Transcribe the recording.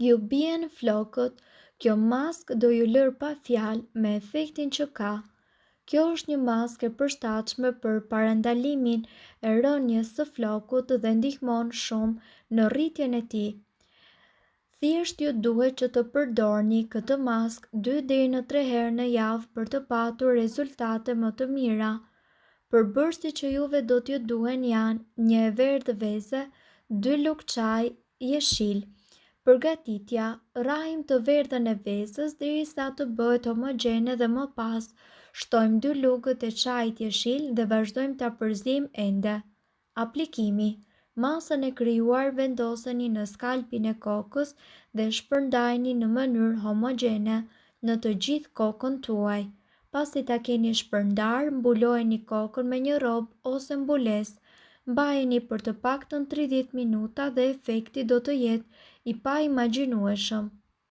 Ju bien flokët, kjo maskë do ju lërë pa fjalë me efektin që ka. Kjo është një maskë e përshtatshme për parandalimin e rënies së flokut dhe ndihmon shumë në rritjen e tij. Thjesht ju duhet që të përdorni këtë maskë 2 deri në 3 herë në javë për të patur rezultate më të mira. Përbërësit që juve do t'ju duhen janë një e verdhë veze, 2 lugë çaj jeshil. Përgatitja, rrahim të verdhën e vezës derisa të bëhet homogjene dhe më pas shtojmë 2 lugët e çajit jeshil dhe vazhdojmë ta përziejmë ende. Aplikimi, masën e krijuar vendoseni në skalpin e kokës dhe shpërndajeni në mënyrë homogjene në të gjithë kokën tuaj. Pasi ta keni shpërndarë, mbulojeni kokën me një rrobë ose mbulesë. Mbajeni për të paktën 30 minuta dhe efekti do të jetë i paimagjinueshëm.